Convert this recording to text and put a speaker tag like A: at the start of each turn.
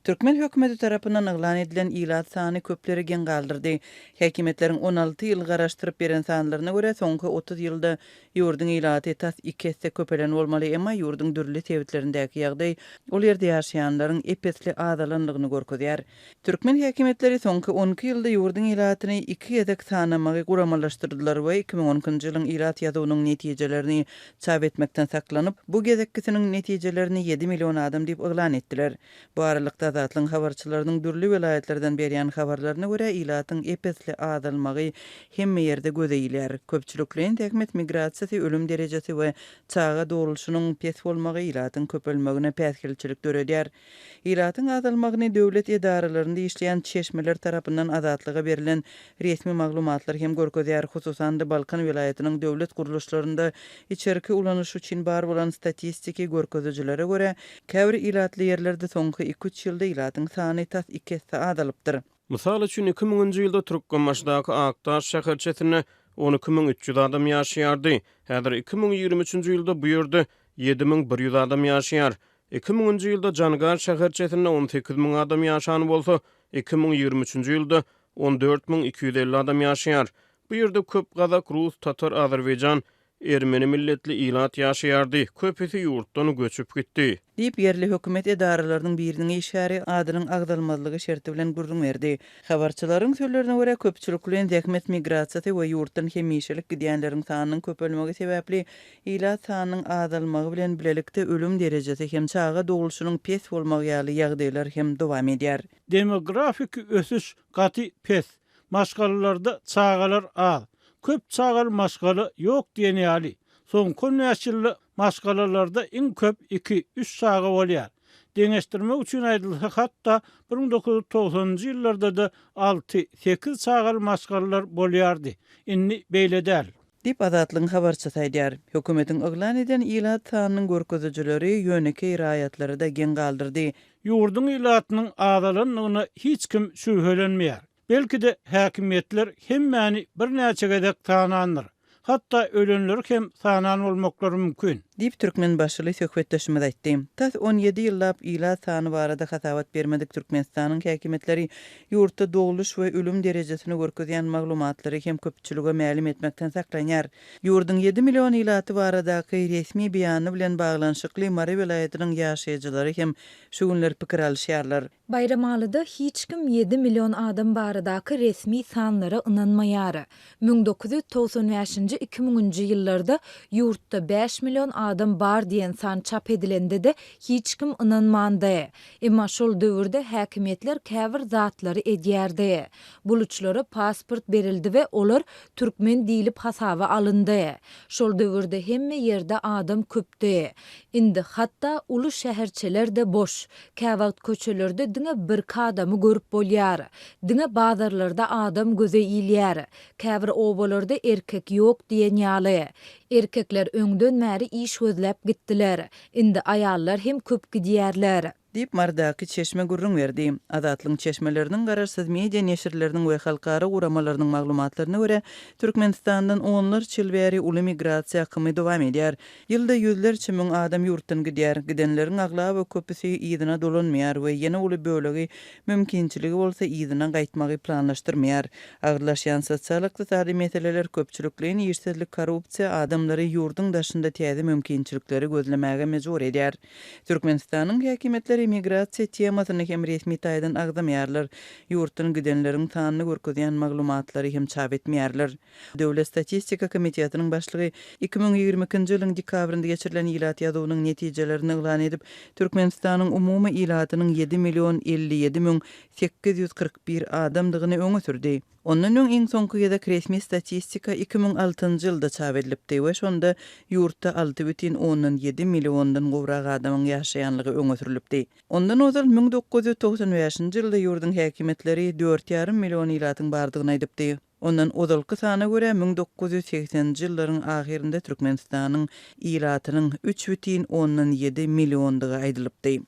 A: Türkmen hökümeti tarapyndan yglan edilen ilat sany köpleri geň galdyrdy. Häkimiýetleriň 16 ýyl garaşdyryp beren sanlaryna görä, soňky 30 ýylda ýurduň ilaty tas iki esse köpelen bolmaly, emma ýurduň dürli sebitlerindäki ýagdaý ol ýerde ýaşaýanlaryň ep-esli azalandygyny görkezýär. Türkmen häkimiýetleri soňky 12 ýylda ýurduň ilatyny iki gezek sanamagy guramalaşdyrdylar we 2012-nji ýylyň ilat ýazuwynyň netijelerini çap etmekden saklanyp, bu gezekkisiniň netijelerini ýedi million adam diýip yglan etdiler. Bu aralykda, Azatlygyň habarçylarynyň dürli welaýatlardan berýän habarlaryna görä, ilatyň ep-esli azalmagy hemme ýerde göze ilýär. Köpçülikleýin zähmet migrasiýasy, ölüm derejesi we çaga dogrulyşynyň pes bolmagy ilatyň köpelmegine päsgelçilik döredýär. Ilatyň azalmagyny döwlet edaralarynda işleýän çeşmeler tarapyndan Azatlyga berlen resmi maglumatlar hem görkezýär. Hususan-da, Balkan welaýatynyň döwlet gurluşlarynda içerki ulanyş üçin bar bolan statistiki görkezijilere görä, käbir ilatly ýerlerde soňky iki-üç ýylda ilatyň sany tas iki esse azalypdyr.
B: Mysal üçin, iki müňünji ýylda Türkmenbaşydaky Akdaş şäherçesinde 12 300 adam ýaşaýardy. Häzir 2023-nji ýylda bu ýerde 7100 adam ýaşaýar. Iki müňünji ýylda Jangar şäherçesinde 18 000 adam ýaşan bolsa, 2023-nji ýylda 14 250 adam ýaşaýar. Bu ýerde köp gazak, rus, tatar, azerbaýjan, ermeni milletli ilat ýaşaýardy, köpüsi ýurtdan göçüp gitdi.
A: Diýip, ýerli hökümet edaralarynyň biriniň işgäri adynyň agzalmazlygy şerti bilen gürrüň berdi. Habarçylaryň sözlerine görä, köpçülikleýin zähmet migrasiýasy we ýurtdan hemişelik gidýänleriň sanynyň köpelmegi sebäpli ilat sanynyň azalmagy bilen bilelikde ölüm derejesi hem çaga dogulşynyň pes bolmagy ýaly ýagdaýlar hem dowam edýär.
C: Demografiki ösüş gaty pes. Maşgalalarda çagalar az. Köp çagaly maşgala ýok diýen ýaly. Soňky on bäş ýylda maşgalalarda iň köp iki, üç çaga bolýar. Deňeşdirmek üçin aýdylsa, hatda 1990-njy ýyllarda-da alty, sekiz çagaly maşgalalar bolýardy. Indi beýle däl.
A: Diýip, Azatlygyň habarçysy aýdýar. Hökümetiň yglan eden ilat sanynyň görkezijileri ýönekeý raýatlary-da geň galdyrdy.
C: Ýurduň ilatynyň azalandygyna hiç kim şübhelenmeýär. Belki-de, häkimiýetler hemmäni birnäçe gezek sanandyr. Hatda ölenleri hem sanan bolmaklary mümkin.
A: Diýip, türkmenbaşyly söhbetdeşimiz aýtdy. Tas 17 ýyllap ilat sany barada hasabat bermedik Türkmenistanyň häkimiýetleri ýurtda dogluş we ölüm derejesini görkezýän maglumatlary hem köpçülige mälim etmekden saklanýar. Ýurduň ýedi million ilaty baradaky resmi beýany bilen baglanyşykly Mary welaýatynyň ýaşaýjylary hem şu günler pikir alyşýarlar.
D: Baýramalyda hiç kim ýedi million adam baradaky resmi sanlara ynanmaýar. 1995-nji, iki müňünji ýyllarda ýurtda bäş million adam bar diýen san çap edilende-de hiç kim ynanmandy. Emma şol döwürde häkimiýetler käbir zatlary edýärdi. Buluçlara pasport berildi we olar türkmen diýlip hasaba alyndy. Şol döwürde hemme ýerde adam köpdi. Indi hatda uly şäherçeler-de boş. Käwagt köçelerde diňe birki adamy görüp bolýar. Diňe bazarlarda adam göze ilýär. Käbir obalarda erkek ýok diýen ýaly. Erkekler öňden bäri iş gözläp gitdiler. Indi aýallar hem köp gidýärler.
A: Diýip, Marydaky çeşme gürrüň berdi. Azatlygyň çeşmeleriniň, garaşsyz media neşirleriniň we halkara guramalarynyň maglumatlaryna görä, Türkmenistandan onlarça ýyl bäri uly migrasiýa akymy dowam edýär. Ýylda ýüzlerçe müň adam ýurtdan gidýär. Gidenleriň aglaba köpüsi yzyna dolanmaýar we ýene uly bölegi mümkinçiligi bolsa yzyna gaýtmagy planlaşdyrmaýar. Agyrlaşýan sosial-ykdysady meseleler, köpçülikleýin işsizlik, korrupsiýa adamlary ýurduň daşynda täze mümkinçilikleri gözlemäge mejbur edýär. Türkmenistanyň häkimiýetleri migrasiýa temasyny hem resmi taýdan agzamaýarlar, ýurtdan gidenleriň sanyny görkezýän maglumatlary hem çap etmeýärler. Döwlet statistika komitetiniň başlygy 2022-nji ýylyň dekabrynda geçirilen ilat ýazuwynyň netijelerini yglan edip, Türkmenistanyň umumy ilatynyň ýedi million 57 müň 841 adamdygyny öňe sürdi. Ondan öň iň soňky gezek resmi statistika 2006-njy ýylda çap edilipdi we şonda ýurtda 6,7 milliondan gowrak adamyň ýaşaýanlygy öňe sürlüpdi. Ondan ozal 1995-nji ýylda ýurduň häkimiýetleri dört ýarym million ilatyň bardygyny aýdypdy. Ondan ozalky sana görä, 1980-nji ýyllaryň ahyrynda Türkmenistanyň ilatynyň 3,7 milliondygy aýdylypdy.